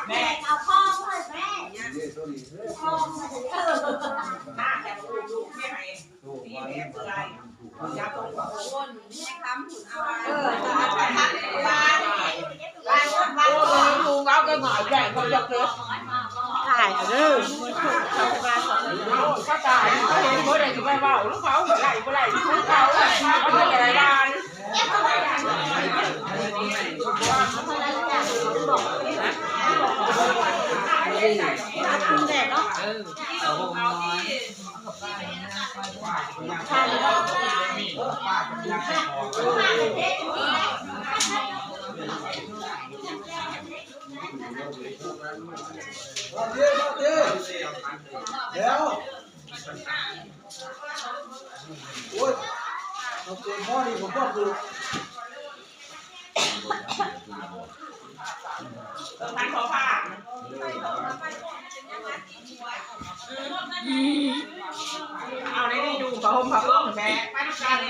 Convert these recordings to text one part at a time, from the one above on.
ແມ່ ເອົາຄອງເພິ່ນແມ່ ນີ້ໂຕນີ້ ຄອງເພິ່ນ ເອີ ມາແລ້ວລູກໆ ແມ່ໃຫ້ ນີ້ແມ່ເປື່ອຍ ຢ່າຕົງກັງວົນ ແມ່ຄຳພຸ້ນເອົາ ເອີ ເອົາໄປທາງບ້ານ ບ້ານ ບ້ານ ລູກເອົາກໍໜ້ອຍໃຫຍ່ ເຂົາຢາກເກີດ ຖ່າຍເດີ ເຂົາຕາຍ ເຂົາເຫັນບໍ່ໄດ້ ຊິໄປເວົ້ານຳເຂົາ ບໍ່ໄດ້ ບໍ່ໄດ້ ເຂົາເວົ້າ ເຂົາບໍ່ໄດ້ວ່າ ເອົາໄດ້ຢູ່ຜ້າຫົ່ມຜ້າເປິງແບກໄປນຳກັນ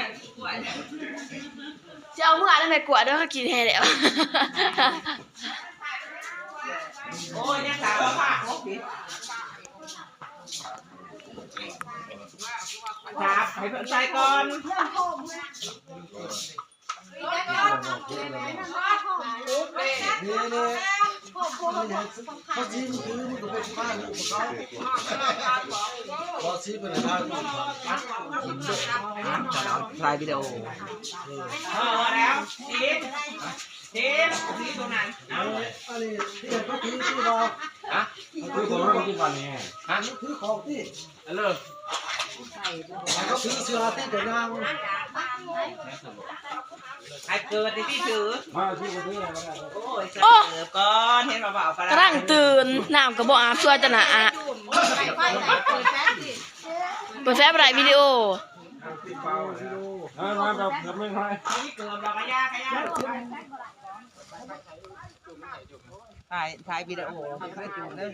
ຈະເອົາເມືອນຳແມ່ກວດເດີ ເຂົາກິນແຮແລ້ວ. ໂອ້ຍ ຍັງສາວພາກ ຈັບໃຫ້ເພິ່ນໃສ່ກ່ອນ ນີ້ ນີ້ ພາສີມັນຖື ມັນກໍເປັນພານຂອງເຂົາ ພາສີເປັນພານຂອງເຂົາ ຖ່າຍວິດີໂອ ເອີ ແລ້ວ ເທບ ເທບ ພາສີຕົວນັ້ນ ເອົາ ອັນນີ້ທີ່ເຂົາຖືຊື່ວ່າ ຮະ ຖືຂອງທີ່ວັນນີ້ ຮະ ຖືຂອງທີ່ ອັນເລີ ໃຫ້ເຂົາຖືເສື້ອຕິດແຕ່ນາງ ໃຫ້ເກີດໃນທີ່ຖື ມາທີ່ບໍ່ຖື ໂອ້ຍ ເກີດກ່ອນ ເຫັນວ່າເວົ້າກັນ ກຳລັງຕື່ນ ນ້ຳກໍບໍ່ອາບ ຊ່ວຍຕະໜາອະ ເປີດແຟບໄດ້ວິດີໂອ ເອີ ມາແບບເກືອບແມ່ນໃຜ ເກີດດອກກະຍາກະຍາ ຖ່າຍ ຖ່າຍວິດີໂອ ເຮັດຢູ່ເດີ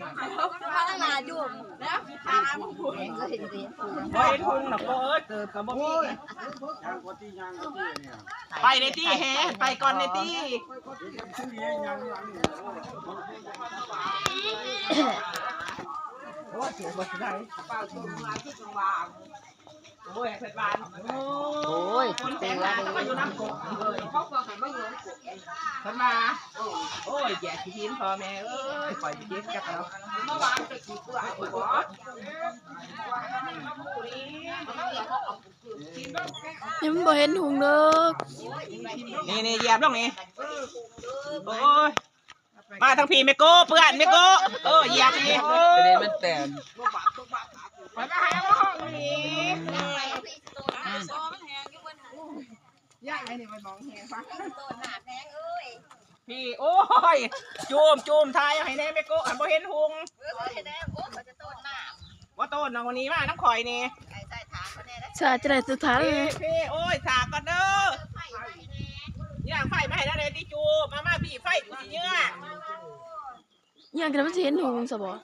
ພາລາຢູ່ນະ ພາລາບໍ່ເຫັນ ບໍ່ເຫັນຫຸ່ງນະ ໂອ້ຍ ເຕີບກໍບໍ່ມີ ໄປເດ້ຕິ ແຮ ໄປກ່ອນເດ້ຕິ ໂອ້ຍ ເຈັບບໍ່ໄດ້ ໂອ້ຍ ເພິ່ນວ່າ ໂອ້ຍ ເຕັມເລີຍ ເພິ່ນວ່າ ໂອ້ຍ ຢາກຊິເຫັນພໍ່ແມ່ເອີຍ ຂ້ອຍຊິເຈັບຈັກແລ້ວ ນີ້ມັນບໍ່ເຫັນຫຸ່ງເດີ ນີ້ໆ ຢຽບລົງນີ້ ໂອ້ຍ ມາທາງພີ້ແມ່ໂກ້ ເປື້ອນແມ່ໂກ້ ເອີ ຢຽບນີ້ ໂອ້ຍ ມັນແຕນ ຍາຍນີ້ມັນມອງແຮງ ພີ່ ໂອ້ຍ ຈູມ ຈູມ ຖ່າຍໃຫ້ແດ່ແມ່ໂກ້ ອັນບໍ່ເຫັນຫຸ່ງ ບໍ່ໂຕນຳນີ້ ມານຳຂ້ອຍນີ້ ສາຈະໄດ້ສຸດທ້າຍ ພີ່ ພີ່ ໂອ້ຍ ສາກ່ອນເດີ ຍ່າງໄຟມາໃຫ້ແດ່ຕິ ຈູມ ມາ ມາ ພີ່ ໄຟ ກູຊິເຍືອ ຍ່າງກັນ ມັນຊິເຫັນຫຸ່ງຊະບໍ່? ນ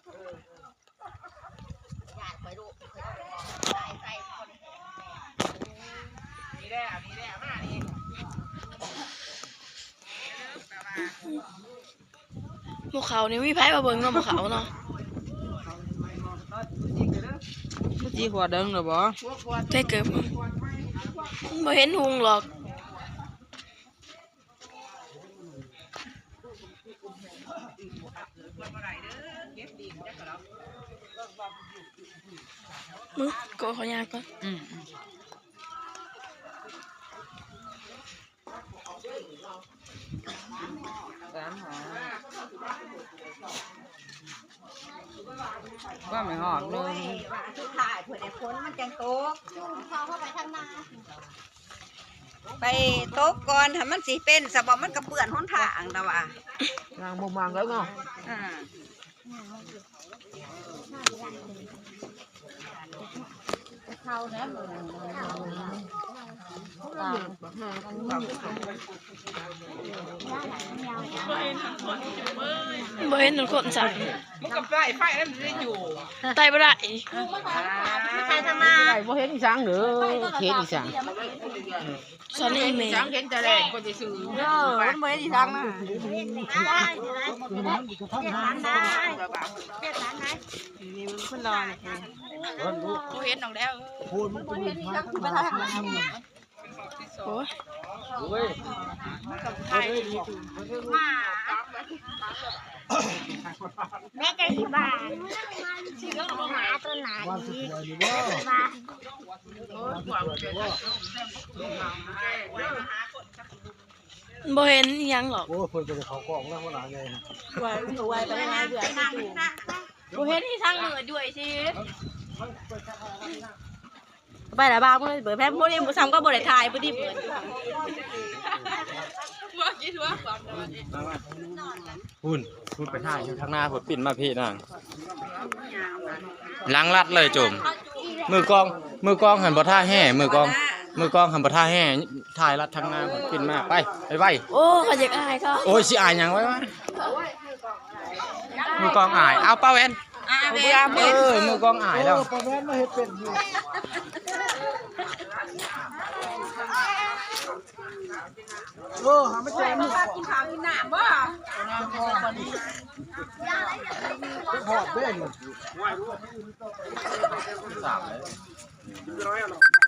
ີ້ແຫຼະ ນີ້ແຫຼະ ມານີ້ ໝູ່ເຂົານີ້ມີໃຜມາເບິ່ງເນາະ ໝູ່ເຂົາເນາະ ມັນຊິຫົວເດິງແລ້ວບໍ່? ໃສ່ເກີບ ມັນບໍ່ເຫັນຫຸ່ງດອກ. ມຶງ ໂກະເຂົາຍ່າງກ່ອນ ອືມ ຕາມຫາ ວ່າແມ່ນຮອດໜຶ່ງ ສຸດທ້າຍເພິ່ນໄດ້ຝົນມັນຈັ່ງຕົກ ຈູມເຂົ້າ ເຂົ້າໄປທາງນາ. ໄປຕົກກ່ອນ ຖ້າມັນຊິເປັນຊະບໍ່ ມັນກໍເປື້ອນຫົນທາງແລ້ວວ່າ ຍ່າງບໍ່ມັກແລ້ວເນາະ ອ່າ. ບໍ່ເຫັນຄົນຊ້ຳ ມັນກໍໄປໄຟນັ້ນໄດ້ຢູ່ ໄຕ່ບໍ່ໄດ້ ໄປທາງໜ້າ ບໍ່ເຫັນອີ່ສັງເດີ ເຫັນອີ່ສັງ ສອນໃຫ້ແມ່ ເຫັນແຕ່ແລງ ເອີ ມັນບໍ່ເຫັນອີ່ສັງນະ ນີ້ມັນຄົນລອນີ້ ບໍ່ເຫັນດອກແລ້ວ ໂອ້ຍ ແມ່ຈະຊິວ່າ ຊິລົງໄປຫາຕົ້ນໜ້າອີກ ວ່າ ບໍ່ເຫັນອີ່ຫຍັງດອກ ໂອ້ຍ ເພິ່ນກໍໄດ້ເຂົ້າກ້ອງແລ້ວ ຫົວໜ້າໃຫຍ່ນະ ໄວໄວໄປໄວເບື່ອ ບໍ່ເຫັນອີ່ສັງເໝິດຢູ່ໄອ້ຊີ ໄປລະບ່າວ ເປີດແພມ ຜູ້ນີ້ບໍ່ຊ້ຳກໍບໍ່ໄດ້ຖ່າຍ ຜູ້ນີ້ເປີດຢູ່ ພຸ້ນ ພຸ້ນໄປຖ່າຍຢູ່ທາງໜ້າພຸ້ນ ປິ່ນມາພີ້ນາງ ຫຼັງລັດເລີຍໂຈມ ມືກ້ອງ ມືກ້ອງຫັ້ນບໍ່ທ່າແຮ່ ມືກ້ອງ ມືກ້ອງຫັ້ນບໍ່ທ່າແຮ່ ຖ່າຍລັດທາງໜ້າພຸ້ນ ປິ່ນມາ ໄປ ໄວໆ ໂອ້ ຂ້ອຍຢາກອາຍເຂົາ ໂອ້ຍ ຊິອາຍຫຍັງ ໄວໆ ມືກ້ອງອາຍ ເອົາ ປ້າແວ່ນ ອ່າ ເອີ ມືກ້ອງອາຍແລ້ວ ປ້າແວ່ນມາເຮັດເປັນຢູ່ ເອີ ຫາມາແຈມ ກິນເຂົ້າກິນນ້ຳບໍ່ ຮອດເດ້ ສາມເດ້.